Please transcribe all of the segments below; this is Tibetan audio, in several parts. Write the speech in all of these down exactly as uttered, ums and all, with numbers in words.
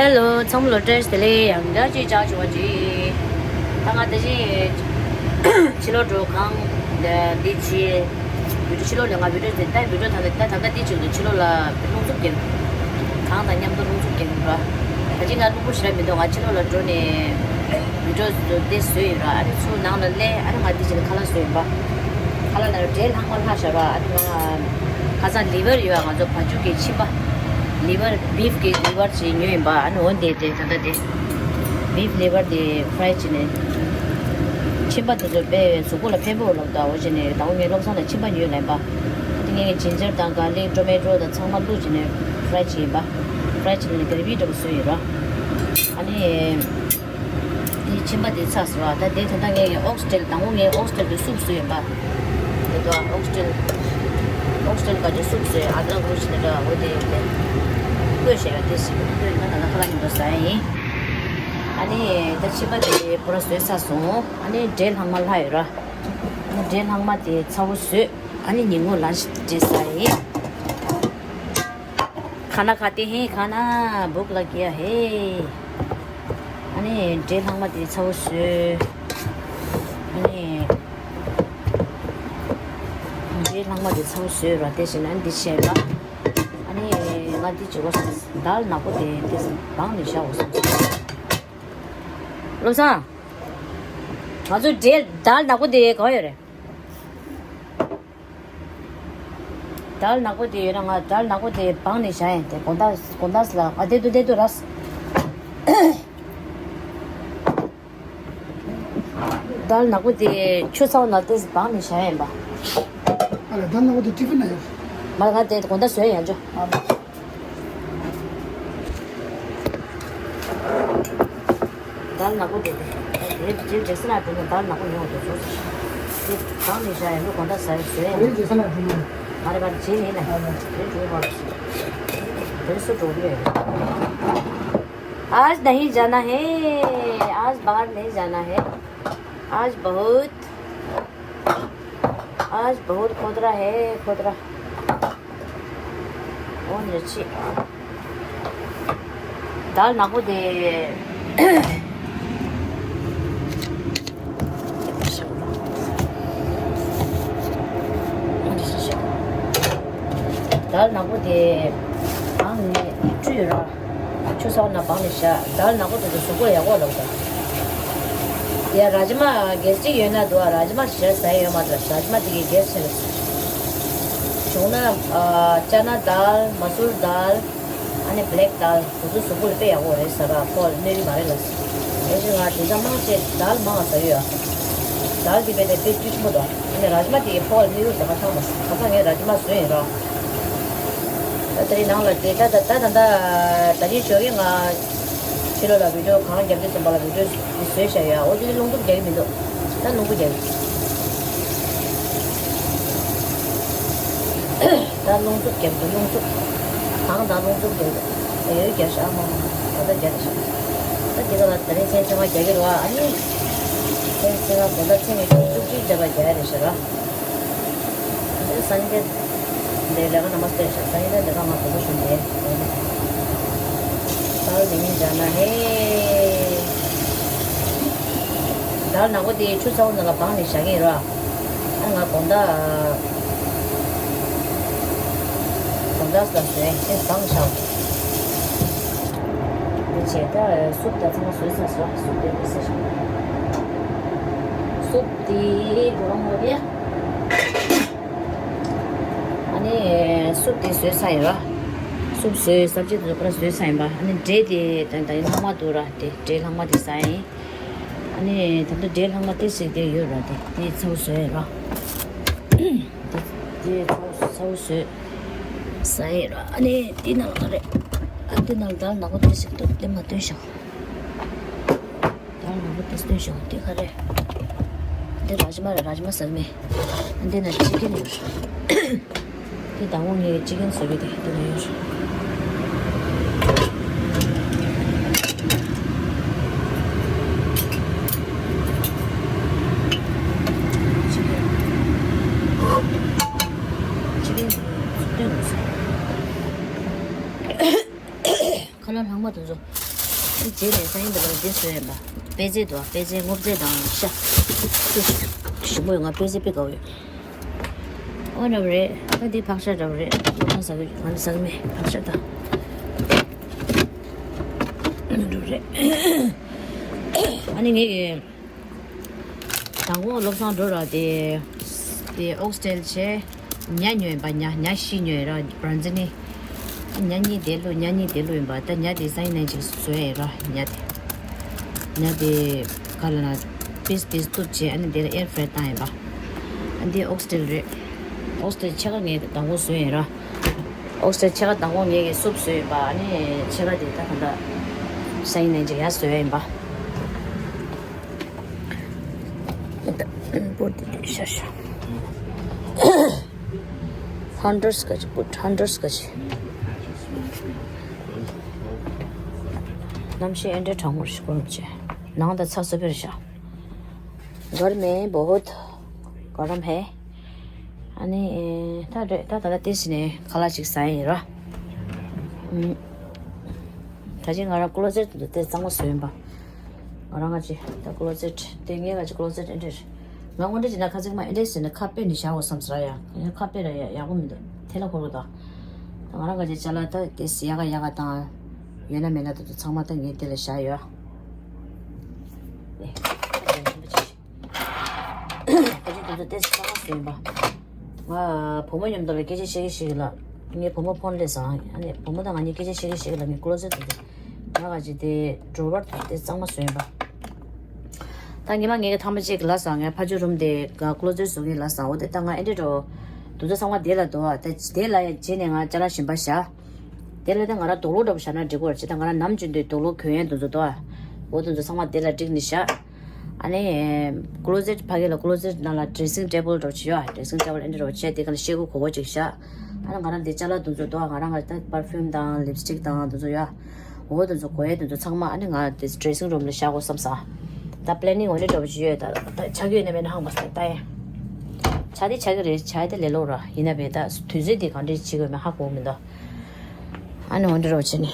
ཧེ་ལོ། ཚང་མ་ལོ་བཀྲ་ཤིས་བདེ་ལེགས། ཡང་བསྐྱར་ཅིག་བཅར་བྱུང་བ་ཅིག་ད་ང་དེ་བཞིན་ཕྱི་ལོགས་འགྲོ་གང་འདི་བྱས། བི་ཌིའོ་ཕྱི་ལོགས་ལ་ང་བི་ཌིའོ་བཟོས། ད་བི་ཌིའོ་ད་ད་ད་ད་འདི་བྱས་འདུག་ཕྱི་ལོགས་ལ་རླུང་འཚུབ་རྒྱག་གང་དང་མཉམ་དུ་རླུང་འཚུབ་རྒྱག་གི་འདུག་ད་ཅི་ང་རླུང་བུ་ཞེ་དྲག་མི་འདུག་ང་ཕྱི་ལོགས་ལ་འགྲོ་ནས་བི་ཌིའོ་དེ་བཟོས་ཡིན་ར། ཨ་ནི་ཚུར་ནང་ལ་སླེབས། ཨ་ནི་ང་འདི་བྱས་ནས་ཁ་ལག་བཟོས་ཡིན་པ། ཁ་ལག་ལ་འབྲས་ལྷག་མ་ལྷག་བཞག་ར། ཨ་ནི་ང་ཁ་སང་ལི་ཝར་ཡོད། ང་ཚོ་བ་ཕྱུགས་ཀྱི་མཆིན་པ། ལི་ཝར། བིབ་ཀྱི་ལི་ཝར་ཅིག་ཉོས་ཡིན་པ། ཨ་ནི་འོ་དེ་དེ་ད་ལྟ་དེ་བིབ་ལི་ཝར་དེ་ཕ་རའི་བྱས་ནས། མཆིན་པ་དེ་ཚོ་དཔེ་གཟུགས་པོ་ལ་ཕན་པོ་ལབ་ད། འོ་བྱས་ནས་ད་འོ་ངས་བློ་བཟང་ལ་མཆིན་པ་ཉོས་ལབ་པ། དེ་ངས་ཇིན་ཇར་དང་གྷར་ལིག་ཊོ་མེ་ཊོ་དང་ཚང་མ་བླུགས་བྱས་ནས་ཕ་རའི་བྱས་ཡིན་པ། ཕ་རའི་བྱས་ནས་གྷ་རེ་བི་འདྲ་པོ་བཟོས་ཡིན་ར། ཨ་ནི། དེའི་མཆིན་པ་དེ་ཚར་སོང་བ། ད་དེ་ད་ལྟ་ངས་ཨོག་སི་ཊེལ། དང་པོ་ངས་ཨོག་སི་ཊེལ་དེ་སུབ་བཟོས་ཡིན་པ། དེ་དུ་ཨོག་སི་ཊེལ། ཨོག་སི་ཊེལ་ག་ཅིག་སུབ་བཟོས། ཨ་དྲག་རུ་ཞིག་ནི་འདྲ་འོ་དེ་དེ། བསྐོལ་བྱས་ཡོད་དེ་ཞིག་བསྐོལ་ན་ད་ལྟ་ཁ་ལག་ཉོ་ས་ཡིན། ཨ་ནི་ད་མཆིན་པ་དེ་པུ་ར་བཟོས་ཚར་སོང་། ཨ་ནི་འབྲས་ལྷག་མ་ལྷག་ཡོད་ར། ཨ་ནི་འབྲས་ལྷག་མ་དེ་ཚ་བོ་བཟོས། ཨ་ནི་ཉིན་གུང་ལ་ཇི་འདྲ་ཟ་ཡིན། खाना खाते हैं खाना, भूख लग गया है। ཨ་ནི་འབྲས་ལྷག་མ་དེ་ཚ་བོ་བཟོས། ཨ་ནི་འབྲས་ལྷག་མ་དེ་ཚ་བོ་བཟོས་ར། དེ་བཞིན་ཨ་ནི་འདི་བྱས་ལ། ཨ་ནི་ང་འདི་བྱེད་དགོས། དཱལ་ནག་པོ་དེ་དེ་སྦངས་ནས་བཞག་དགོས་བསམ་སོང་། བློ་བཟང་། ང་ཚོ་འབྲས་དཱལ་ནག་པོ་དེ་གང་ཡོད་རེད། དཱལ་ནག་པོ་དེ་ཡོད་ན། ང་དཱལ་ནག་པོ་དེ་སྦངས་ནས་བཞག་ཡིན། དེ་དགོང་དག་དགོང་དག་ལ། ཨ་དེ་དུ་དེ་དུ་ར། དཱལ་ནག་པོ་དེ་ཆུ་ཚ་བོ་ནང་དེ་སྦངས་ནས་བཞག་ཡིན་པ། ཨ་ལ་དཱལ་ནག་པོ་དེ་ཊི་ཕིན་ན་ཡོད། མ་ང་དེ་དགོང་དག་བཟོས་ཡང་ཆོག་ཨ་ལ། དཱལ་ནག་པོ་དེ་དེ། དེ་རྗེས་ཇེ་སི་ན་འགྲོ་ན་དཱལ་ནག་པོ་ཉོ་འདུག་ཚོ། དེ་གང་ནས་བཞག་ཡིན་ལོ། དགོང་དག་ཟ་བཟོས་ཡིན། རྗེས་སི་ན་འགྲོ་ན། ཨ་རེ་བ་རྗེས་ནས་ན། དེ་འགྲོ་བར་སུ། དེ་སུ་འགྲོ་གི་རེད། आज नहीं जाना है। आज बाहर नहीं जाना है। आज बहुत आज बहुत खोदरा है, खोदरा। འོ་ན་ཅི། དཱལ་ནག་པོ་དེ། དཱལ་ནག་པོ་དེ། ཨང་ནས་བཀྲུས་ར། ཆུ་ཚ་བོ་ནང་སྦངས་ནས་བཞག་དཱལ་ནག་པོ་དེ་ཚོ་གཟུགས་པོ་ཡག་པོ་ལོག་ད། ཡ་ར་ཇི་མ་གེ་སི་ཊིག་ཡོད་ན་འདུག་ཨ་ར་ཇི་མ་ཞེ་ཟ་ཡོད་མ་འདུག་ར་ཇི་མ་དེ་གི་གེ་སི་ཆེ་རེད། བྱུང་ན་ཨ་ཅ་ན་དཱལ། མ་སུར་དཱལ། ཨ་ནི་བྷི་ལེག་དཱལ། དེ་ཚོ་གཟུགས་པོ་ལ་དཔེ་ཡག་པོ་རེད་ཟེར་ར། ཕོ་ལ་གནོད་ཀྱི་མ་རེད་ལ། ཨེ་ཅེ་ང་དེ་ཚོ་མང་ཆེ་དཱལ་མང་ང་ཟ་ཡོད་ཨ། དཱལ་དེ་དཔེ་དེ་དཔེ་སྐྱིད་པོ་འདུག་ཨ་ནི་ར་ཇི་མ་དེ་གི་ཕོ་ལ་གནོད་ཀྱི་ཟ་མ་ཐང་མ་ཁ་སང་ངས་ར་ཇི་མ་བཟོས་ཡིན་ར། ད་ད་རེས་ནང་ལ་དེ་ད་ད་ད་ད་ད་ད་རེས་ཞོགས་ཀས་ང་ཕྱི་ལོགས་ལ་བི་ཌིའོ་གང་རྒྱབ་དུས་ཙམ་པ་ལ་བི་ཌིའོ་འདི་བཟོས་བཞག་ཡོད། འོ་དེ་རླུང་འཚུབ་རྒྱག་གི་མི་འདུག་ད་རླུང་འཚུབ་རྒྱག་གི་འདུག་ད་རླུང་འཚུབ་རྒྱག་གི་འདུག་རླུང་འཚུབ། གང་ད་རླུང་འཚུབ་རྒྱག་གི་འདུག་ད་ཡོད་རྒྱག་ཤག་ཨ་མ་མ་ད་ལྟ་རྒྱག་རེད་ཤག་ད་དེ་ག་ལ་ད་རེས་མཚན་ཚེ་མ་རྒྱག་གི་རེད་བ། ཨ་ནི་མཚན་ཚེ་མ་དགོང་དག་མཚན་ཉི་ཤུ་བཅུ་གཅིག་བྱས་པ་རྒྱག་རེད་ཤག་ར། སང་ཉིན་དེ་ལས་ཀ་ནང་མ་སྟེར་ཤག་སང་ཉིན་དེ་ལས་ཀ་ང་དགོངས་པ་ཞུ་མེད། ད་ལྟ་ཉིན་བྱ་ན་ཧེ། ད་ནག་པོ་དེ་ཆུ་ཚ་བོ་ནང་ལ་སྦངས་ནས་བཞག་གི་ཡིན་ར། ཨ་ང་དགོང་དག་དགོང་དག་ལ་ཟེར་དེ་སྦངས་བཞག་དེ་བྱས་ད་སུབ་ད་ཚང་མ་བཟོས་ཚར་སོང་། སུབ་དེ་མི་ཟེར་ཤག་སུབ་དེ་གོ་རང་ངོ་རེད། ཨ་ནི་སུབ་དེ་བཟོས་ཚར་ཡིན་ར། སུབ་བཟོས། སབ་ཇི་དེ་ཚོ་ཕར་བཟོས་ཚར་ཡིན་པ། ཨ་ནི་འབྲས་དེ་ད་ད་ཡིན་ལྷག་མ་འདུག་ར། དེ་འབྲས་ལྷག་མ་དེ་ཟ་ཡིན། ཨ་ནི་ད་ལྟ་འབྲས་ལྷག་མ་ཏོག་ཙམ་དེ་ཡོད་ར། དེ་དེ་ཚ་བོ་བཟོས་ཡིན་ར། དེ་དེ་ཚ་བོ་ཚ་བོ་བཟོས་ཟ་ཡིན་ར། ཨ་ནི་དེ་ནང་ལ་རེད། ཨ་དེ་ནང་ལ་དཱལ་ནག་པོ་ཏོག་ཙམ་འདུག་དེ་མ་སྟོན་ཤོག་དཱལ་ནག་པོ་དེ་སྟོན་ཤོག་དེ་ག་རེ། འདི་ར་ཇི་མ་རེད། ར་ཇི་མ་ཟེར་མེད། འདི་ན་ཅི་ཀེན་ཡོད། འདི་དང་པོ་ངས་ཅི་ཀེན་བཟོས་པའི་དེ་འདི་ན་ཡོད། ཅི་ཀེན་ཅི་ཀེན་སྟོན་དགོས་ཟེར། ཁ་ལག་ལྷག་མ་དེ་ཚོ། རྗེས་ནས་སང་ཉིན་འདི་ལ་འདི་བཟོས་ཡིན་པ། པད་ཚལ་དང་པད་ཚལ་སྔོ་ཚལ་དང་ཤ། ཞིམ་པོ་ཡོད། ང་པད་ཚལ་དཔེ་དགའ་བོ་ཡོད། ཨོ་འདྲ་བོ་རེད། ད་འདི་ཕག་ཤ་འདྲ་བོ་རེད། ང་ཟ་གི་ང་ཟ་གི་མེད་ཕག་ཤ་དང་། འདྲ་བོ་རེད། ཨ་ནི་ངས་ཀྱི། མདང་དགོང་སློབ་སྦྱོང་འགྲོ་ར་དེ། དེ་ཨོག་སི་ཊེལ་བྱས། ཉ་ཉོས་ཡིན་པ། ཉ་ཉ་བཞི་ཉོས་ར་བྷ་རན་ཛི་ནས། ཉ་གཉིས་དེ་བླུགས། ཉ་གཉིས་དེ་བླུགས་ཡིན་པ། ད་ཉ་དེ་སང་ཉིན་ནས་ཅིག་བཟོས་ཡིན་ར་ཉ་དེ། ཉ་དེ་ག་ལ་ན་པིས་དེ་གཏུབ་བྱས་ཨ་ནི་དེ་ལ་ཨེར་ཕ་རའི་བཏང་ཡིན་པ། ཨ་འདི་ཨོག་སི་ཊེལ་རེད། ཨོག་སི་ཊེལ་ཕྱེད་ཀ་ངས་མདང་དགོང་བཟོས་ཡིན་ར། ཨོག་སི་ཊེལ་ཕྱེད་ཀ་མདང་དགོང་ངས་ཀྱི་སུབ་བཟོས་ཡིན་པ། ཨ་ནི་ཕྱེད་ཀ་དེ་ད་གང་ལྟར་སང་ཉིན་ནས་ཅིག་ཡར་བཟོས་ཡིན་པ། པོ་ཏི་ཏི་ཤ་ཤ། ཧན་ཌེ་ཌ་ག་ཅི་པུཊ། ཧན་ཌེ་ཌ་ག་ཅི། གནམ་གཤིས་ཨེ་འདྲའི་གྲང་མོ་རེད་ཤག་གོ་རབ་ཅེ། ནང་ད་ཚ་སུ་བེར་ཤག་གར་མེ་བོ་ཧུད། གརམ་ཧེ། ཨ་ནི་ད་རེད། ད་ད་ལྟ་ཏེ་སི་ནས་ཁ་ལག་ཅིག་ཟ་ཡིན་ར། ད་ཅི་ང་རང་ཀློ་ཛེཊ་དུ་ཏེ་གཙང་མ་བཟོས་ཡིན་པ། ང་རང་ང་ཅི་ད་ཀློ་ཛེཊ་དེ་ངའི་ང་ཅི་ཀློ་ཛེཊ་ཨེ་འདྲ་རེད། ང་དངོས་འབྲེལ་བྱས་ན་ཁ་ཚིག་མ་ཨེ་འདྲ་ཟེར་ན་ཁ་དཔེ་ནི་བཞག་འོ་བསམ་ཟེར་ཡ། ཁ་དཔེ་ར་ཡ་ཡག་པོ་མི་འདུག་ཐལ་ལ་འཁོར་གི་འདུག་ང་རང་ང་ཅི་ཅ་ལག་ད་ཏེ་སི་ཡག་ག་ཡག་ག་དང་། ཡོད་ན་མེད་ན་ད་དུ་ཚང་མ་ད་ངའི་དེ་ལ་བཞག་ཡོད། ཨེ། ཁ་ཅིག་དེ་ཚོ་ཏེ་སི་གཙང་མ་བཟོས་ཡིན་པ། ང་བུ་མོ་མཉམ་དུ་ལ་སྐད་ཆ་བཤད་ཀྱི་ཞིག་གི་ལ། ངའི་བུ་མོ་ཕོན་སླེབས་སོང་། ཨ་ནི་བུ་མོ་དང་ང་གཉིས་སྐད་ཆ་བཤད་ཀྱི་ཞིག་གི་ལ། ངའི་ཀློ་ཛེཊ་དེ་ང་ག་ཅིག་དེ་ཌོ་ཝར་དེ་གཙང་མ་བཟོས་ཡིན་པ། ད་ཉི་མ་ངས་ཀྱི་ཐེངས་མ་གཅིག་ལབ་སོང་། ངས་ཕ་ཇོ་རུམ་དེ་ཀློ་ཛེཊ་བཟོ་གི་ལབ་སོང་། འོ་དེ་ད་ང་ཨེ་འདྲ་འགྲོ། དུ་ཚོད་ཚང་མ་དེ་ལ་འདུག་ད་དེ་ལ་ཡ་རྗེས་ནས་ང་ཅ་ལག་གཞན་པ་བཞག་དེ་ལ་ད་ང་རང་དུག་ལོག་འདྲ་པོ་བཞག་ན་འགྲིག་གོ་རེད། ཅི་ད་ང་རང་ནམ་རྒྱུན་དུ་དུག་ལོག་གྱོན་ཡས་དུ་ཚོད་འདུག་འོ་དུ་ཚོད་ཚང་མ་དེ་ལ་བསྒྲིགས་ནས་བཞག་ཨ་ནི། ཀློ་ཛེཊ་ཕ་གི་ལ་ཀློ་ཛེཊ་ནང་ལ་ཌེ་རེ་སིང་ཊེ་བལ་འདྲ་པོ་ཅིག་ཡོད། ཌེ་རེ་སིང་ཊེ་བལ་ཨེ་འདྲ་འདྲ་པོ་བྱས་དེ་ག་ལ་ཤེལ་སྒོ་གོག་གོག་ཅིག་བཞག་ཨ་ནི་ང་རང་དེ་ཅ་ལག་དུ་ཚོད་འདུག་ང་རང་ང་ད་པར་ཕིའུམ་དང་ལིབ་སི་ཊིག་དང་དུ་ཚོད་ཡོད། འོ་དུ་ཚོད་གོན་ཡས་དུ་ཚོད་ཚང་མ་ཨ་ནི་ང་དེ་ཌེ་རེ་སིང་རུམ་ལ་བཞག་གོ་བསམ་སོང་། ད་པི་ལེ་ནིང་འོ་འདྲ་འདྲ་པོ་ཅིག་ཡོད། ད་ད་ཆགས་ཀྱི་ཡོད་ན་མེད་ན་ཧང་པ་སོང་ད་ཡ། ཆགས་དེ་ཆགས་ཀྱི་རེད། ཆགས་དེ་ལས་སླ་པོ་ར། ཡིན་ན་བས་ད་དུས་ཚོད་དེ་གང་འདྲ་བྱེད་དགོས་མེད་ཧ་གོ་མི་འདུག་ཨ་ནི་འོ་འདྲ་རོ་བྱེད་ནི།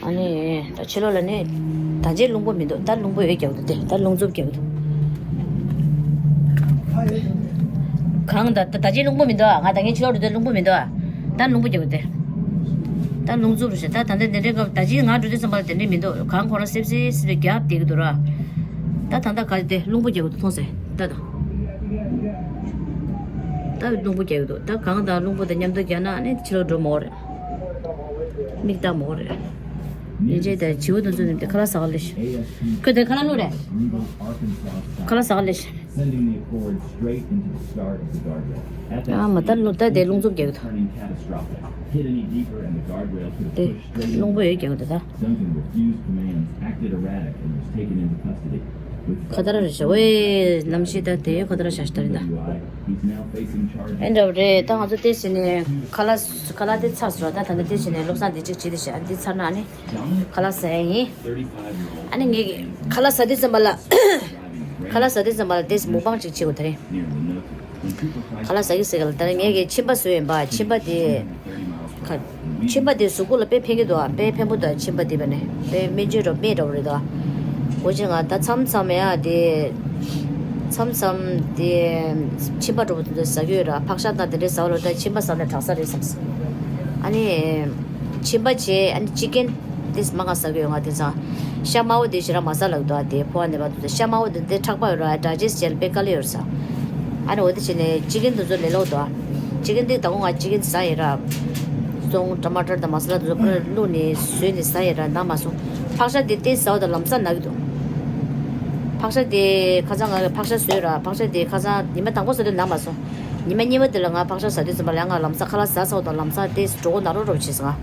ཨ་ནི་ད་ཕྱི་ལོགས་ལ་ནི་ད་རྗེས་རླུང་བུ་མི་འདུག་ད་རླུང་བུ་ཡོད་རྒྱག་འདུག་སྟེ། ད་རླུང་འཚུབ་རྒྱག་འདུག་གང་ད་ད་རྗེས་རླུང་བུ་མི་འདུག་ང་ད་ངའི་ཕྱི་ལོགས་འགྲོ་དུས་རླུང་བུ་མི་འདུག་ད་རླུང་བུ་རྒྱག་འདུག་སྟེ། ད་རླུང་འཚུབ་རེད་ཤག་ད་ད་འདི་འདི་འདྲའི་སྐབས་ད་ཅི་ང་འགྲོ་དུས་ཙམ་པ་ལ་དེ་འདྲའི་མི་འདུག་གང་ཁོ་རང་སིབ་སིབ་སིབ་རེ་རྒྱབ་བསྡད་ཀྱི་འདུག་ར། ད་ད་ལྟ་ག་དེ་རླུང་བུ་རྒྱག་གི་འདུག་མཐོང་སེ་ད་ད། ད་རླུང་བུ་རྒྱག་གི་འདུག་ད་གང་དང་རླུང་བུ་དང་མཉམ་དུ་རྒྱག་ན་ནི་ཕྱི་ལོགས་འགྲོ་མོ་རེད། མིག་ལྟ་མོ་རེད། ཉིན་རྗེས་དེ་བྱིའུ་དེ་ཚོ་ནི་དེ་ཁ་ལག་ཟ་ག་ལེ་ཤི། ཁོས་དེ་ཁ་ལག་བླུགས་རེད། ཁ་ལག་ཟ་ག་ལེ་ཤི། Sending the Accord straight into the start of the guardrail. At that ཨ་མ་ད་speed, རླུང་ད་དེ་རླུང་འཚུབ་རྒྱག་གི་འདུག turning catastrophic. Hit any deeper and the guardrail could have དེ་pushed straight རླུང་བུ་ཡོད་རྒྱག་གི་འདུག་ད། Duncan refused commands, acted erratic, and was taken into custody. With ག་ད་ར་རེད་ཤག་ཝེ་གནམ་གཤིས་ད་དེ་ག་ད་ར་ཤག་ཤག་ད་རེད་ད། T W I, he's now facing charges. ཨེ་འདྲ་བ་རེད། ད་ང་ཚོ་དེ་བྱས་ནས་ཁ་ལག་ཁ་ལག་དེ་ཚར་སོང་། ད་ད་ནི་དེ་བྱས་ནས་བློ་བཟང་དེ་གཅིག་བྱས་དེ་བྱས་ཨ་དེ་ཚར་ན་ཨ་ནི་ཁ་ལག་ཟ་ཡ་ཡིན། ཨ་ནི་ངས་ཁ་ལག་ཟ་དུས་ཙམ་པ་ལ་ཁ་ལག་ཟ་དུས་ཙམ་པ་ལ་དེ་མུག་པང་གཅིག་བྱེད་དགོས་ད་རེད། ཁ་ལག་ཟ་གི་ཟེར་ག་ལ་ད་རེད། ངས་ཀྱི་མཆིན་པ་བཟོས་ཡིན་པ། མཆིན་པ་དེ་ཁ་མཆིན་པ་དེ་གཟུགས་པོ་ལ་དཔེ་ཕན་གྱི་འདུག་ཨ། དཔེ་ཕན་པོ་འདུག་མཆིན་པ་དེ་བ་ནས་དཔེ་སྨན་བཅོས་འགྲོ་སྨན་འགྲོ་བ་རེད་འདུག་ཨ། འོ་ཅི་ང་ད་མཚམས་མཚམས་ཡ་དེ་མཚམས་མཚམས་དེ་མཆིན་པ་འགྲོ་བ་དེ་ཚོ་ཟ་གི་ཡོད་ར། ཕག་ཤ་དང་དེ་འདྲས་ཟ་བ་ལ་ད་མཆིན་པ་ཟ་ན་དྲག་ས་རེད་བསམ་སོང་། ཨ་ནི། མཆིན་པ་བྱས་ཨ་ནི་ཅི་ཀན་དེ་མ་ང་ཟ་གི་ཡོད། ང་དེ་ཚང་ཤ་དམར་པོ་དེ་ཞེ་དྲག་མ་ཟ་ལབ་འདུག་ཨ། དེ་ཕོ་བ་ནད་པ་དེ་ཚོ་ཤ་དམར་པོ་དེ་དེ་ཁྲག་པ་ཡོད་ར། ཌའི་ཇེ་སི་ཊི་བྱས་ལ་དཔེ་དཀའ་ལས་ཡོད་ས། ཨ་ནི་འོ་དེ་བྱས་ནས་ཅི་ཀན་དེ་ཚོ་ལས་སླ་པོ་འདུག་ཨ། ཅི་ཀན་དེ་ད་གོ་ང་ཅི་ཀན་ཟ་ཡིན་ར། ཙོང་ཊ་མ་ཊར་དང་མ་ས་ལ་དེ་ཚོ་ཕར་བླུགས་ནས་བཟོས་ནས་ཟ་ཡིན་ར་ན་མ་སོང་། ཕག་ཤ་དེ་དེ་ཟ་བ་དང་ལམ་སང་ན་གི་འདུག་ཕག་ཤ་དེ་ཁ་སང་ང་ཕག་ཤ་བཟོས་ར། ཕག་ཤ་དེ་ཁ་སང་ཉི་མ་དང་པོ་ཟ་དུས་ན་མ་སོང་། ཉི་མ་གཉིས་པ་དེ་ལ་ང་ཕག་ཤ་ཟ་དུས་ཙམ་པ་ལ་ང་ལམ་སང་ཁ་ལག་ཟ་ཚར་བ་དང་ལམ་སང་དེ་གྲོད་ཁོག་ན་རོ་རོ་བྱས་སོང་ང་།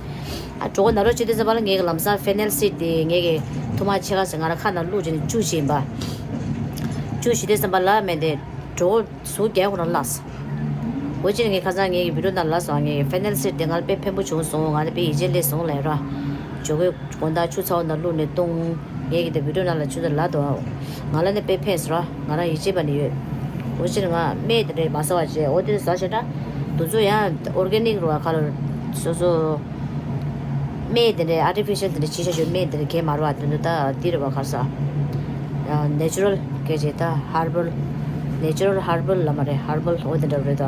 ཨ་གྲོད་ཁོག་ན་རོ་བྱེད་དུས་ཙམ་པ་ལ་ངས་ལམ་སང་ཕེ་ནལ་སིཌ་དེ་ངས་ཀྱི་ཐུར་མ་ཕྱེད་ཀ་ཞིག་ང་རང་ཁ་ནང་བླུགས་བྱས་ནས་བཅུག་བྱས་ཡིན་པ། བཅུག་བྱས་དུས་ཙམ་པ་ལ་མེད་དེ་གྲོད་ཁོག་ཟུག་རྒྱག་ཁོ་རང་བརླགས་སོང་། འོ་ཅི་ངས་ཁ་སང་ངས་ཀྱི་བི་ཌིའོ་ནང་ལབ་སོང་། ངས་ཕེ་ནལ་སིཌ་དེ་ང་ལ་དཔེ་ཕན་པོ་བྱུང་སོང་། ང་ལ་དཔེ་ཡིད་ཆེས་སླེབས་སོང་ལབ་ར། ཇོ་ཁོས་དགོང་དག་ཆུ་ཚ་བོ་ནང་བླུགས་ནས་བཏུང་། ངས་ཀྱི་དེ་བི་ཌིའོ་ནང་ལ་ཆུ་ཚ་ལབ་འདུག་ང་ལ་ནི་དཔེ་ཕན་སོང་ར། ང་རང་ཡིད་ཆེས་པ་ནི་ཡོད། འོ་ཕྱིར་ང་སྨན་དེ་འདྲས་མ་ཟ་བ་བྱས། འོ་དེ་ཟ་བྱས་ད། དེ་ཚོ་ཡང་ཨོར་གེ་ནིག་རུ་བ་ཁ་ལོ་སོ་སོ་སྨན་དེ་འདྲའི་ཨར་ཊི་ཕི་ཤལ་དེ་འདྲ་བྱེད་བྱ་ཞོ་སྨན་དེ་འདྲ་གས་མ་རུ་བ་དེ་ཚོ་ད་དེ་རུ་བ་ཁར་ས་ཡང་ནེ་ཅུ་རལ་སྐད་ཆ་ད་ཧར་བལ་ནེ་ཅུ་རལ་ཧར་བལ་ལ་མ་རེད། ཧར་བལ་འོ་དེ་འདྲ་རེད་ད།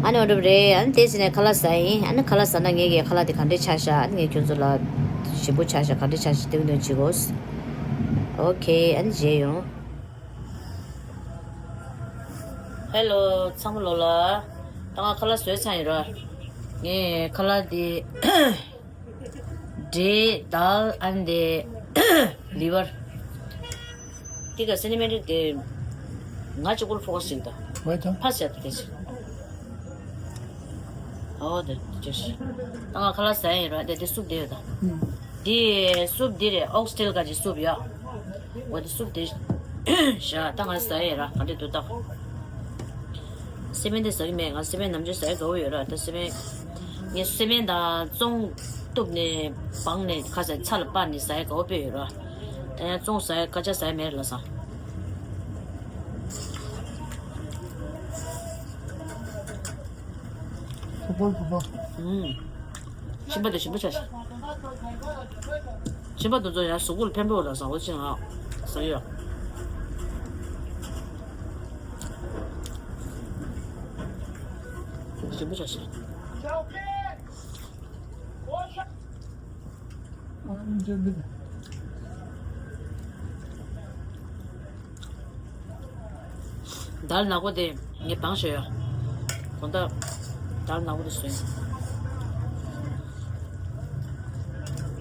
ཨ་ནི་འོ་འདྲ་རེད། ཨ་ནི་དེ་ཟིན་ནས་ཁ་ལག་ཟ་ཡིན། ཨ་ནི་ཁ་ལག་ཟ་ན་ངས་ཀྱི་ཁ་ལག་དེ་ག་འདྲས་ཆགས་ཤག་ཨ་ནི་ངས་ཁྱོད་ཚོ་ལ་ཞིམ་པོ་ཆགས་ཤག་ག་འདྲས་ཆགས་ཤག་སྟོན་སྟོན་བྱེད་དགོས། ཨོ་ཁེ། ཨ་ནི་བཞེས་ཡོང་། ཧེ་ལོ། ཚང་མ་ལོ་ལ། ད་ང་ཁ་ལག་བཟོས་ཚར་ཡིན་ར། ངས་ཁ་ལག་འདི་འབྲས་དལ་ཨན་དེ་ལི་ཝར། དེ་ག་སི་ནི་མེན་དེ་ང་གཅིག་པུར་ཕོ་ཁ་སིན་ད། ཕ་ཟེར་ད་དེ་ཟེར། ཨོ་དེ་ཅེས། ད་ང་ཁ་ལག་ཟ་ཡིན་ར། དེ་དེ་སུབ་དེ་ཡོད་ད། དེ་སུབ་འདི་རེད། ཨོག་སི་ཊེལ་ག་ཅིག་སུབ་ཡོད། འོ་དེ་སུབ་དེ་བཞག་ད་ང་ཟ་ཡས་ར་ག་འདྲ་འདུག་ད། སི་མེན་དེ་ཟ་གི་མེད། ང་སི་མེན་ནམ་རྒྱུན་ཟ་ཡས་དགའ་བོ་ཡོད་ར། ད་སི་མེན་ངས་སི་མེན་དང་བཙོང་གཏུབ་ནས་སྦངས་ནས་ཁ་ཟས་ཚ་ལ་སྤར་ནས་ཟ་ཡས་དགའ་བོ་དཔེ་ཡོད་ར། ད་ཡང་བཙོང་ཟ་ཡས་ཁ་ཆ་ཟ་ཡས་མེད་ར་ལ་ས། ཕུ་པོ་ཕུ་པོ། ཨུམ། ཕྱིན་པ་དེ་ཞིམ་པོ་ཆགས་ཤག་ཕྱིན་པ་དེ་ཚོ་ཡང་གཟུགས་པོ་ལ་ཕན་པོ་ལ་བཟང་བོ་ཅིག་ང་ཟ་ཡོད། ཞིམ་པོ་ཆགས་ཤག་དལ་ནག་པོ་དེ་ངས་སྦངས་བཞག་ཡོད། དགོང་དག་དལ་ནག་པོ་དེ་བཟོས།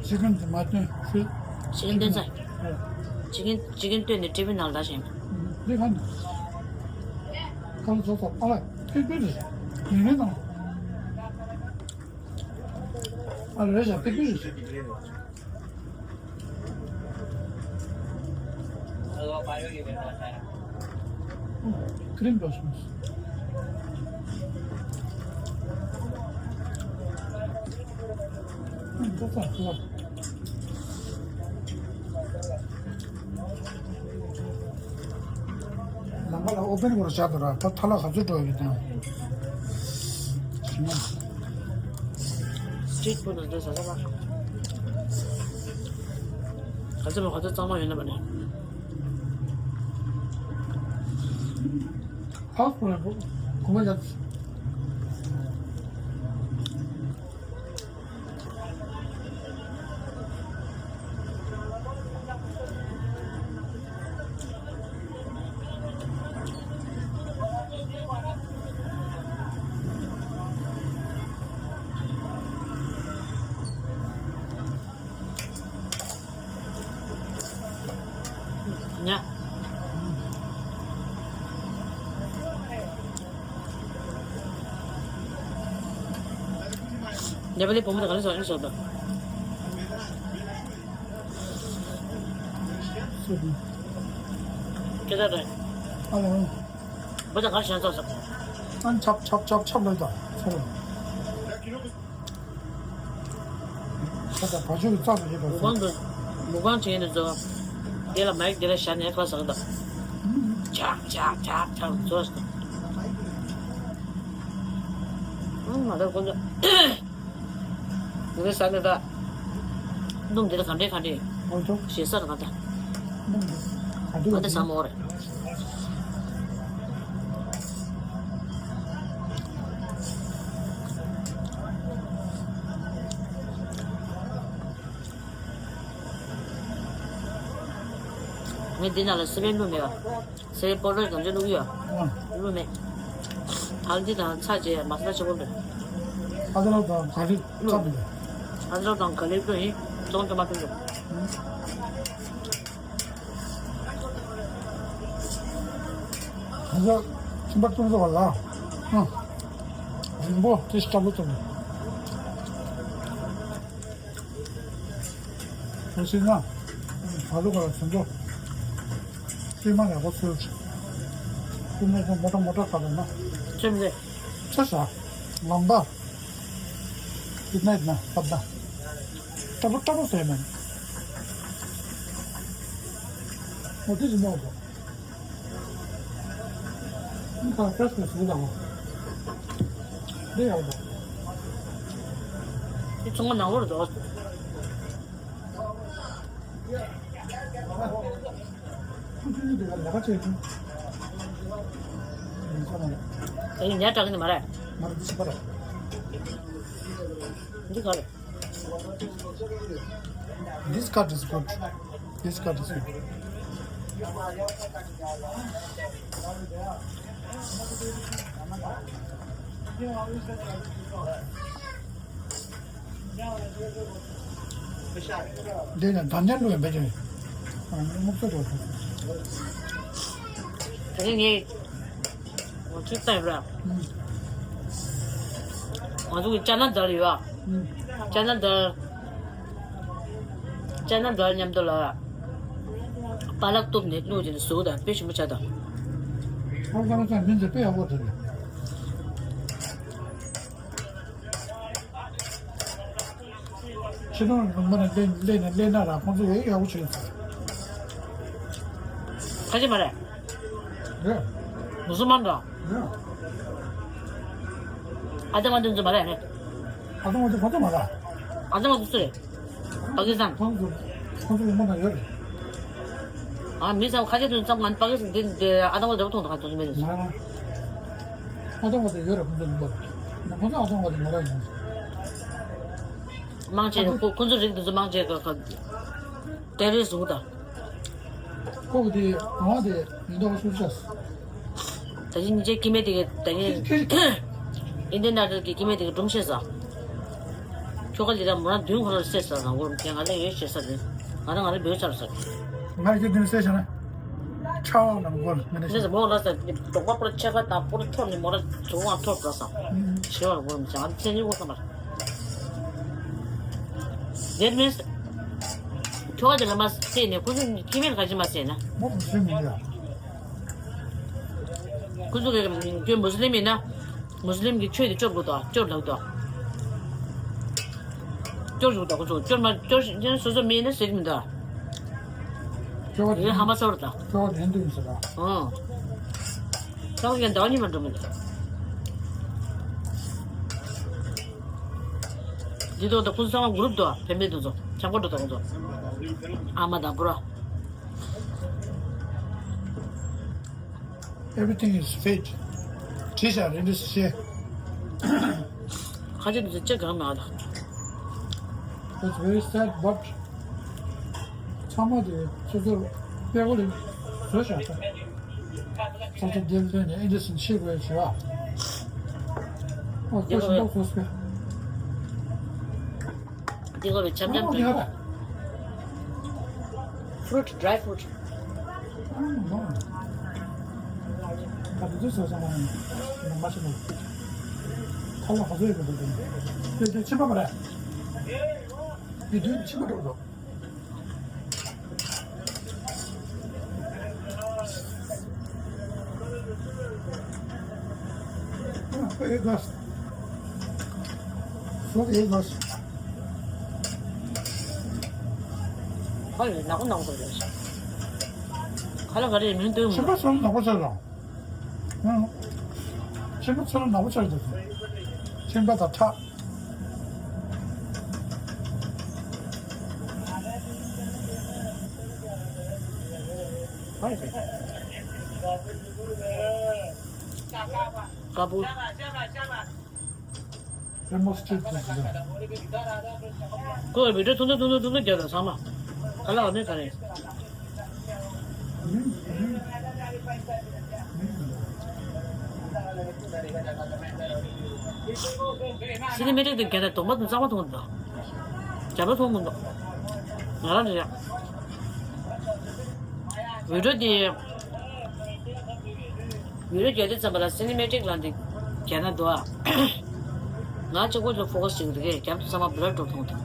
ཅི་ཀན་དེ་མ་བཏོན་ཤི། ཅི་ཀན་བཏོན་ཚར། ཅི་ཀན་ཅི་ཀན་བཏོན་ནས་ཀྲི་པི་ནང་ལ་བཞིན། འདི་ག་ནས། ཁམས་ཚོ་ཚོ་ཨ་ལ་ཕིག་ཕིག་རེད། ཡིན་ནའི་དང་། ཨ་རེད་ཤག་ཏིག་ཏིག་རེད། ཁི་རིམ་འགྲོ་སོང་། ཨ་འགྲོ་ཚར་ཚར། ནང་པ་ལ་ཨོ་པན་སྐོར་བཞག་འདུག་ར། ད་ཐ་ལ་ག་ཚོད་འགྲོ་ཡོད་དང་། སི་ཊི་རིཊ་ཕུཌ་ནང་དུ་ཟ་ས་པ། ག་ཚོད་མ་ག་ཚོད་གཙང་མ་ཡོད་ན་པ་ནི། ཧ་གོ་ལ་གོ་གོ་མ་ཡ། ཉ། ཉ་པ་ལི་བུ་མོ་དང་ག་ལེ་སོ་ཨིན་སོ་དང་། སྐད་ཆ་རེད། ཨ་ལ། བུ་དང་ག་ཞན་ཚོགས་སོ། ཨན་ཆབ་ཆབ་ཆབ་ཆབ་ལ་དང་། ཁ་ད་བ་ཕྱུགས་རྩ་མི་ཤེས་པ་མུ་ཁང་དུ། མུ་ཁང་བྱེད་འདི་ཚོ། དེ་ལ་མའིག་དེ་ལ་བཞག་ནས་ཁ་ཟག་དང་། ཆག་ཆག་ཆག་ཆག་ཚོ། ཨང་མ་ད་ཁོ་ཚོ། འདི་ཟ་ནས་ད། སྣུམ་འདི་ལ་ག་འདྲས་ག་འདྲས། ཨོ་ཅོ། ཞེ་ས་ར་ག་ད། སྣུམ་འདི་ག་འདྲས་ག་འདྲས་ཟ་མ་འོ་རེད། ངས་འདི་ནང་ལ་སི་པན་བླུགས་མེད་པ། སི་པན་པོ་ཏོ་གང་ཅི་བླུགས་ཡོད། ཨ། བླུགས་མེད། ཨ་འདི་དང་ཚྭ་བྱས་མ་ས་ལ་ཆེ་པོ་འདུག་ཨ་ད་ལོ་དང་ག་ལེ་ལོ། ཚྭ་མི་འདུག་ཨ་ད་ལོ་དང་ག་ལེ་ལོ་ཡིན། ཙོང་ཙོ་མ་ཐུང་འདུག་ཨ་ད་ཁྱིམ་པ་ཙོང་ཙོ་བ་ལ། ཨ། རིང་པོ་དེ་སྐྲ་ལོ་ཙོང་། ག་ཟེར་ན། ད་ལོ་ག་ལ་ཚོན་མདོག་སྐྱེས་མ་ཡག་པོ་ཚོལ། སྐྱེས་མ་ཚོ་མོ་ཊ་མོ་ཊ་ག་ལ་ན། ཚོན་མདོག་ཚེ་ས། ལམ་པ། ཀིད་ནེབ་ན་སྟབས་ན། ཏྲ་པོ་ཏྲ་པོ་ཟེར་མེད། མོ་ཊ་ཟིན་མོ་ཏོ། ཁ་ཁྲེས་ཁྲེས་ཟུག་དང་། འདི་ཡག་པོ་འདུག་འདི་ཚོང་པ་ནང་ལོགས་རེད་འདུག་ཁུ་ཆུ་ནི་དེ་ག་ལས་ཀ་བྱེད་ཀྱི། ཡིན་ས་མ་རེད། དེ་ཡིན་ཉར་དྲག་གི་ནི་མ་རེད། མ་རེད། འདི་ཕྱི་པ་རེད། འདི་ག་རེད། This cut is good. This cut is good. འདི་ནི་དམ་ཉམས་ལུགས་ཡིན་པ་ཅིག་རྨུགས་ཚོད་འགྲོ། དེ་ནི་ངས་ང་ཚོའི་རྩ་ཡོད་ར། ང་ཚོ་གི་ཅ་ན་དར་ཡོད་ཨ། ཅ་ན་དར། ཅ་ན་དར་མཉམ་དུ་ལ། པ་ལག་གཏུབ་ནས་བླུགས་ཏེ་ཟུག་དང་དཔེ་ཞིམ་པོ་ཆགས་དང་། ཁོང་ཚང་ཚང་མིན་ཚེ་དཔེ་ཡག་པོ་དེ་རེད། ཕྱི་ནང་ལུང་པ་ནས་སླེབས་སླེབས་ནས་སླེབས་ན་ར་ཁོང་ཚོ་ཡོད་ཡག་པོ་བྱེད་ཚར། ཁ་ཆེ་མ་རེད། རེད། མུ་སུལ་མན་འདྲ། རེད། ཨ་ཏི་མ་དེ་ཚོ་མ་རེད་ནི། ཨ་ཏི་མ་དེ་ཁོང་ཚོ་མ་རེད། ཨ་ཏི་མ་དེ་ཚོ་རེད། པ་ཀི་སི་ཐན། ཁོང་ཚོ་ཁོང་ཚོ་ལུང་པ་ན་ཡོད་རེད། ཨ་མི་ཚང་ཁ་ཆེ་དེ་ཚོ་ཙམ་ང་པ་ཀི་སི་ཐན་དེ་དེ་ཨ་ཏི་མ་དེ་མཐོང་དང་ཁ་ཚོ་མེད་ནི། མ་རེད། ཨ་ཏི་མ་དེ་ཡོད་རེད་ཁོང་ཚོ་ལུང་པ་ན། ཁོང་ཚོ་ཨ་ཏི་མ་དེ་མ་རེད་ཡིན། མང་ཆེ་ཁོ་ཁོ་ཚོ་རིགས་དེ་ཚོ་མང་ཆེ་ག་ག་ཏེ་རེ་ཟུག་དང་། ཁོ་གི་དེ་གང་དེ་མི་འདུག་སུ་ཆགས། ད་ཅི་ཉིན་ཅེ་ཀི་མེ་དེ་གི་ད་གི་ཨིན་ཌི་ཡན་ཨའི་ཌལ་གི་ཀི་མེ་དེ་གི་སྒྲུང་བཤད་ས། ཁྱོ་ག་ལི་ར་མོ་རང་བདུན་ཁོ་ར་བཤད་ས་དང་འུར་ང་ལ་ཡོད་བཤད་ས་དེ་ང་རང་ང་རང་འབོད་ཚར་ས། ང་ཡི་བདུན་བཤད་ས་ན་ཁྲའོ་ལ་མགོ་ལ་མི་ནས་བཤད་ས། མོ་ལ་ས་རྡོག་པ་པོ་ར་ཆེ་ཁ་དང་པོ་ར་ཐོར་ནས་མོ་ར་ཚུར་དབང་ཐོར་ས་ས། ཤེས་བར་འུར་མི་བྱ་ང་ཚན་ཉིད་འུར་ས་མ་རེད། That means ཁྱོ་ག་དེ་ལ་མ་བལྟས་ནས་ཁོ་ཚོ་ཀི་མེར་ག་ཅི་མ་བཤད་ན། ཁོ་ཚོ་གི་ཁྱོད་མུ་སི་ལིམ་ཡིན་ན་མུ་སི་ལིམ་གྱི་ཆོས་དེ་སྐྱོར་དགོས་དོ། སྐྱོར་ལབ་དོ། སྐྱོར་དགོས་དོ། ཁོ་ཚོ་སྐྱོར་མ་སྐྱོར་ཞིག་སོ་སོ་མེད་ན་ཟེར་གྱི་མི་འདུག་ཁྱོ་ག་དེ་ཧ་མ་ཚོར་དང་། ཁྱོ་ག་དེ་འདུག་ཟེར་དང་། ཨང་། ཁྱོ་ག་ཡང་ཟླ་བ་གཉིས་མ་འགྲོ་མི་འདུག་འདི་དོ་ད་ཁོ་ཚང་མ་གུ་རུབ་དོ། ཕན་པའི་དུ་ཚོ་ཆང་པོ་འགྲོ་དང་ཚོ། ཨ་མ་དང་བུ་ར། Everything is fake. ཁྱི་ཤ་རེ་འདྲ་ཞེ། ཁ་ཆེ་དུ་ཚོ་ལྕེ་གང་ན་ད། That's very sad, but ཚང་མ་དེ་སོ་སོར་དཔེ་བོ་ལས་བཟོ་བཞག་ད། ཚོགས་གཙོ་རྒྱལ་དོན་ནས་ཨེ་འདྲ་ཟིན་ཤེས་དགོས་ཞེས་པ། ཨོ་ཁོ་ཞིག་ཏོག་ཁོ་སྤེ། འདི་གོ་བའི་འཆམ་འཆམ་དུ། Fruit, dry fruit. ཁ་དུ་སོ་སོ་མ་ནི་མ་ཤི་ནོ། ཁ་ལ་ཁ་སོ་ཡི་གོ་དུ་དེ་དེ་ཕྱི་མ་མ་རེད། དེ་དུས་ཕྱི་མ་འགྲོ་འགྲོ། ཨེ་གོས། ཧྥུ་ཨེ་གོས། ཁ་ཡོད་ནག་པོ་ནག་པོ་ཟེར་རེད། ཁ་ལ་ག་རེ་མིང་སྟོན་མི་ཁྱིམ་པ་ཚོ་ནག་པོ་ཟེར་རོ། ཁྱིམ་པ་ཚོ་ནག་པོ་ཟེར་རོ། ཁྱིམ་པ་དང་ཁྲག་ཀ་པུ། རེ་མོ་སི་ཊི་ཊི་ཟེར། ཁོས་བི་ཌིའོ་ཐུང་ཐུང་ཐུང་ཐུང་ཐུང་ཐུང་རྒྱབ་དང་ཚང་མ། ག་ལ་བ་མེད་ག་རེད། སི་ནི་མེ་ཊིག་དེ་གལ་ཏེ་གདོང་པ་དུ་གཙང་མ་མཐོང་གི་འདུག་རྒྱབ་ལ་མཐོང་གི་འདུག་ང་རང་རེད། བི་ཌིའོ་དེ། ཡུལ་ལུགས་རྒྱལ་སྤྱི་ཙམ་པ་ལ་སི་ནི་མེ་ཊིག་ལ་འདི་རྒྱལ་ན་འདུག་ཨ། ང་གཅིག་པོ་ལ་ཕོ་ཁ་སི་བྱེད་ཀྱི་འདུག་གས། རྒྱབ་ཏུ་ཚང་མ་བྷི་ལར་འགྲོ་མཐོང་ཐལ།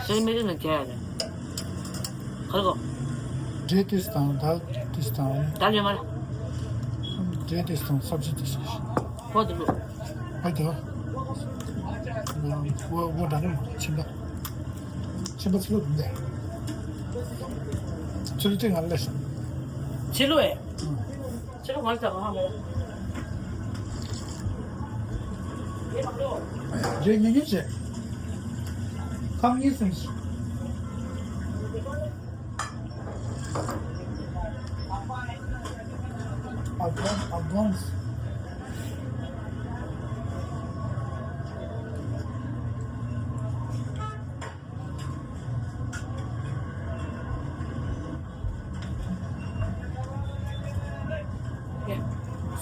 སི་ནི་མེ་ཊིག་ལ་རྒྱལ་ཡ་རེད། ག་རེ་གོ། འབྲས་ཏིས་དང་དལ་ཏིས་དང་། དལ་ཡོད་མ་རེད། འབྲས་ཏིས་དང་སབ་ཇི་ཏིས། ཁོ་དེ་ལུགས། ཨ་དེ། འོ་འོ་འདྲ་ནི་མ་ཕྱིན་པ། ཕྱིན་པ་ཚི་ལུ་འདུག་འདས། ཚི་ལུ་དེ་ང་ལ་ལས་སོང་། ཚི་ལུ་ཨེ། ཨང་། ཕྱི་ལོགས་གང་ལ་ཆགས་པ་ཧ་མ་ལ། རེ་ཉན་ཉན་བྱེད། ཁམ་གཉིས་སེམས། ཨབ་གྷན་ཨབ་གྷན།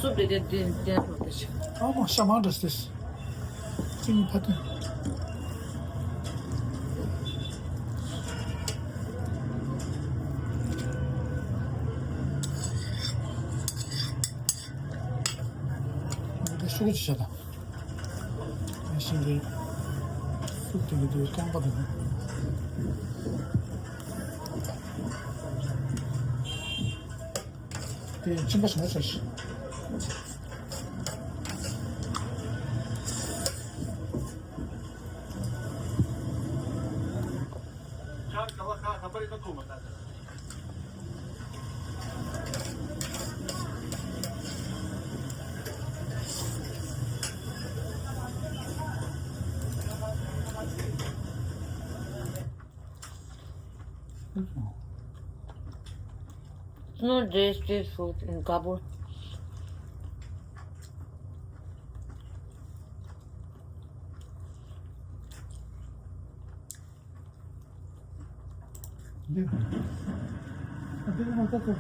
སུབ་དེ་དེ་དེ་དེ་ཐོག་དེ་ཆེ། ཨ་མ་ཤ་མང་འདྲ་སྟེ། ཅིང་ཕ་ཏི། དེ་ཤུ་གུ་ཅི་བྱ་དང་། ཤིང་གི་སུབ་དེ་གི་དེ་རྐང་པ་དང་། དེ་ཕྱིན་པ་ཞིག་ན་ཆ་ཞིག No day street food in Kabul. འདི། ཨ་དེ་ནི་མ་ཚད་ཚོ།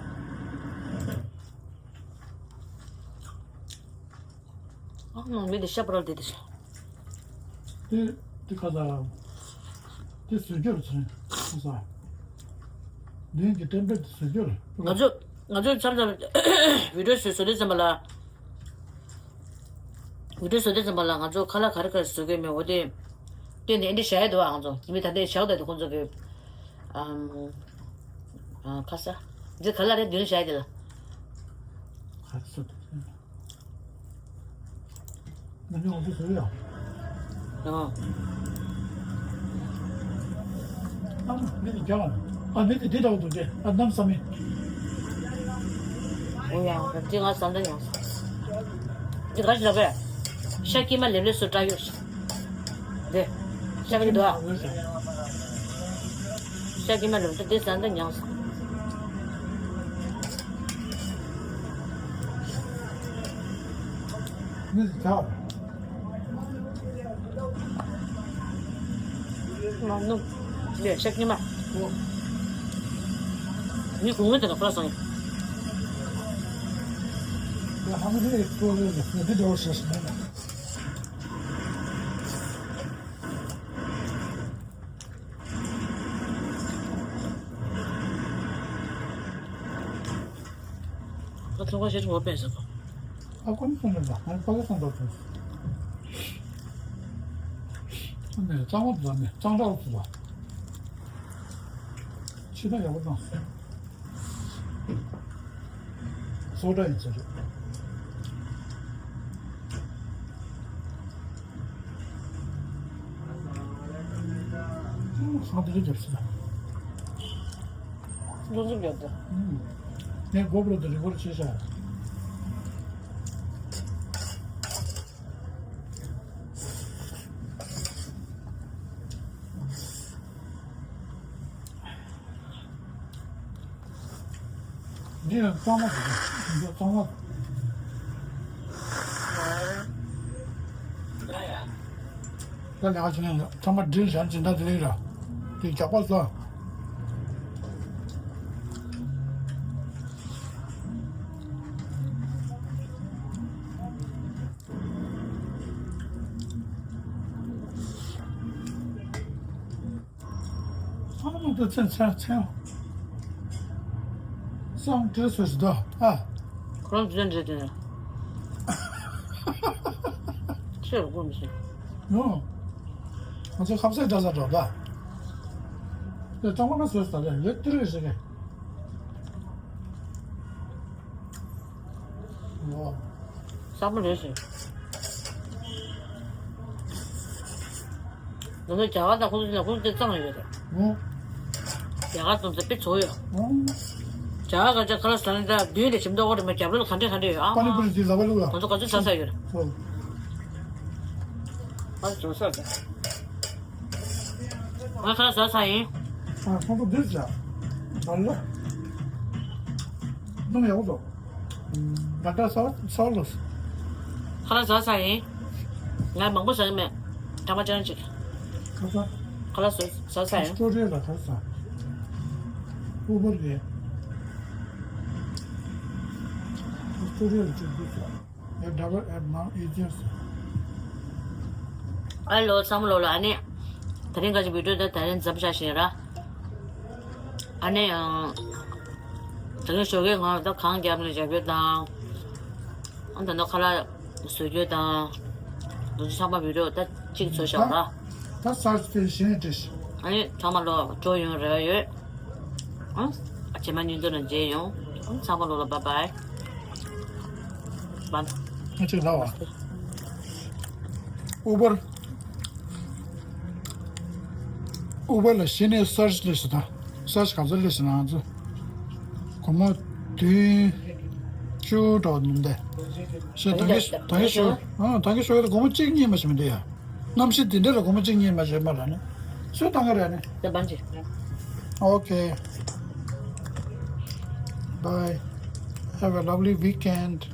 ཨ་ནང་མི་དེ་ཤ་པ་ར་དེ་དེ་ཤ། དེ་དེ་ཁ་ཚ། དེ་བཟོ་རྒྱུར་ཚོན་ཁ་ཚ། ལན་གྱི་ཏན་པས་དེ་བཟོ་རྒྱུར། ང་ཚོ་ང་ཚོ་མཚམས་མཚམས་བི་ཌིའོ་བཟོ་བཟོ་དུས་ཙམ་པ་ལ། བི་ཌིའོ་བཟོ་དུས་ཙམ་པ་ལ་ང་ཚོ་ཁ་ལག་ག་རེ་ག་རེ་བཟོ་གི་མེད་འོ་དེ། དེ་ནས་ཨེ་འདྲ་བྱ་ཡ་འདུག་ཨ་ང་ཚོ་མི་ད་ལྟའི་བྱ་འོ་ད་དེ་ཁོང་ཚོ་གི། ཨམ། ཨ་ཁ་ས། འདི་ག་ལ་རེ་མདུན་བྱ་ཡ་དེ་ལ། ཁ་ས་དེ། ང་ཚོ་ང་ཚོ་བཟོ་ཡ། ཨ། ཨ་མི་དེ་རྒྱག་ཨ་མི་དེ་དེ་འདྲ་བོ་འདུག་སྟེ་ཨ་གནམ་ས་མི། འོ་ཡ་ང་ཅི་ང་ཟ་འདྲ་ཡོང་ས། འདི་ག་ཞིག་ལ་བས། ཤ་ཀི་མ་ལེབ་ལེབ་སུ་བཀྲ་ཡོད་ཤ། འདི། ཤ་ཀི་འདུག་ཨ། ཤ་ཀི་མ་ལེབ་ལེབ་འདི་ཟ་འདྲ་ཡོང་ས། མི་ཟ། མ་ནུ། ལས་ཤག་ཉི་མ། མི་གུང་ངེ་དེ་ལ་ཁོ་ར་སང་ཡ། ཧ་མི་རེ་ཁོ་རེ་ལ་ཁོ་དེ་འདྲ་བོ་ཤེས་སོང་ན། ཁོ་ཚོ་ཁ་ཤས་ངོ་སྤེལ་ཟེར་གོ། ཨ་ཁོ་ནི་སོང་ནས་ལ་ང་ནི་ཕ་གི་སོང་དོ་ཐོང་། ཨ་ནི་གཙང་མ་དུ་ལ་ནི་གཙང་སྦྲ་དུ་ལ། ཕྱི་ཟླ་ཡག་པོ་བཏང་སོང་། སོ་ཊ་ཡིན་ཚེ་རེད། ཁང་དེ་རེ་རྒྱབ་ཤི་ལ། འདུ་འཛོམས་རྒྱབ་དེ། ངས་གོ་པྲོ་དེ་རི་ཀོར་བྱས་ཤག་འདི་ཡང་གཙང་མ་རེད། འདི་གཙང་མ། ད་ལས་ཀ་བྱེད་མཁན་ཚང་མ་སྒྲིལ་བཞག་སྦྱིན་བདག་དེ་རིང་ར། དེ་རྒྱག་པ་ཟ། ཨ་མ་ད་ཚན་ཚན་ཚན། སང་དྲི་སོ་སི་ད་ཨ། ཁོ་རང་དྲི་དྲི་དྲི། ཆེ་རུ་ཀུན་མི་ཤེས། ཡོ། ང་ཚོ་ཁ་ཟས་འདྲ་ས་འགྲོ་ད། དེ་ཀྲང་མ་ན་སོ་སི་ད་ལས་ཡོད་དེ་རེད་ཟེར་གི། ཡོ། ས་མོ་རེད་ཤིང་། ང་ཚོ་རྒྱ་གར་དང་ཁོང་ཚོ་ལ་ཁོང་ཚོ་གཙང་ཡོད་རེད། ཨོ། རྒྱ་གར་དང་ཚོ་དཔེ་བྱོ་ཡོད། ཨོ། ཇ་ག་ཅ་ཁ་ལ་ཟ་ནི་ད་མདུན་དེ་ཞིམ་མདོག་འོ་རེ་མ་རྒྱབ་ལོགས་ལ་ག་འདྲས་ག་འདྲས་ཡོད་ཨ། པ་ནི་པུ་རི་དེ་ལ་བ་ལུག་ལ། ཁོང་ཚོ་ག་ཚོད་ཟ་ས་ཡོད། ཨ་ཟོ་ས་ཟ། ང་ཁ་ལག་ཟ་ས་ཡིན། ཨ་ཁོང་ཚོ་འདིར་ཟ། ད་ལ། སྣུམ་ཡག་པོ་འདུག་ད་ལྟ་ས་ས་ལོས། ཁ་ལག་ཟ་ས་ཡིན། ང་མང་པོ་ཟ་གི་མེད། ཐ་མ་ཅང་ཅིག་ཁ་ས། ཁ་ལག་ཟ་ས་ཡིན། སྤྲོ་རེད་ལ་ཁ་ས། ཨུ་བར་རེད། སྤྲོ་རེད་ལ་ཅིག་འདུག་ས། ཨེ་ཌབ་ཨེ་མང་ཨེ་ཇེན་སི། ཨ་ལོ་ཚང་མ་ལོ་ལ་ཨ་ནི། ད་རིང་ག་ཅིག་བི་ཌིའོ་ད་ད་རིང་མཚམས་བཞག་བཞིན་ར། ཨ་ནི་ཡང་། ད་གིན་ཞོགས་ཀས་ང་ད་གངས་རྒྱབ་ནས་བཞག་རྒྱུ་དང་། ཨ་ད་ནོ་ཁ་ལག་བཟོ་རྒྱུ་དང་། འདུག་ཚང་མ་བི་ཌིའོ་ད་གཅིག་བཟོ་བཞག་ར། ད་སར་ཆི་དེ་གཞན་ནས་བྲིས། ཨ་ནི་ཚང་མ་ལོ་སྤྲོ་ཡོང་རེ་བ་ཡོད། ཨ། རྗེས་མ་མཉམ་དུ་ལ་མཇལ་ཡོང་། ཨ་ཚང་མ་ལོ་ལ་བཱའི་བཱའི། བཱའི། ཨ་ཅིག་ལ་བ། ཨུ་བར། ཨུ་བར་ལ་གཞི་ནས་སར་ཆི་སླེབས་སོང་ད། སར་ཆི་ག་ཚོད་སླེབས་སོང་ང་ཚོ། སྒོར་མོ་བདུན་ཅུ་འགྲོ་འདུག་སྟེ། ཞེས་ད་གིན་ད་གིན་ཞོགས་ཨ་ད་གིན་ཞོགས་ཀས་སྒོར་མོ་གཅིག་རྙེད་མ་ཤེས་མི་འདུག་ཡ། གནམ་གཤིས་འདི་འདྲ་ལ་སྒོར་མོ་གཅིག་རྙེད་མ་ཤེས་མ་ལ་ནི། སུས་བཏང་གི་རེད་ནི། ད་བན་ཅི། Okay. Bye. Have a lovely weekend.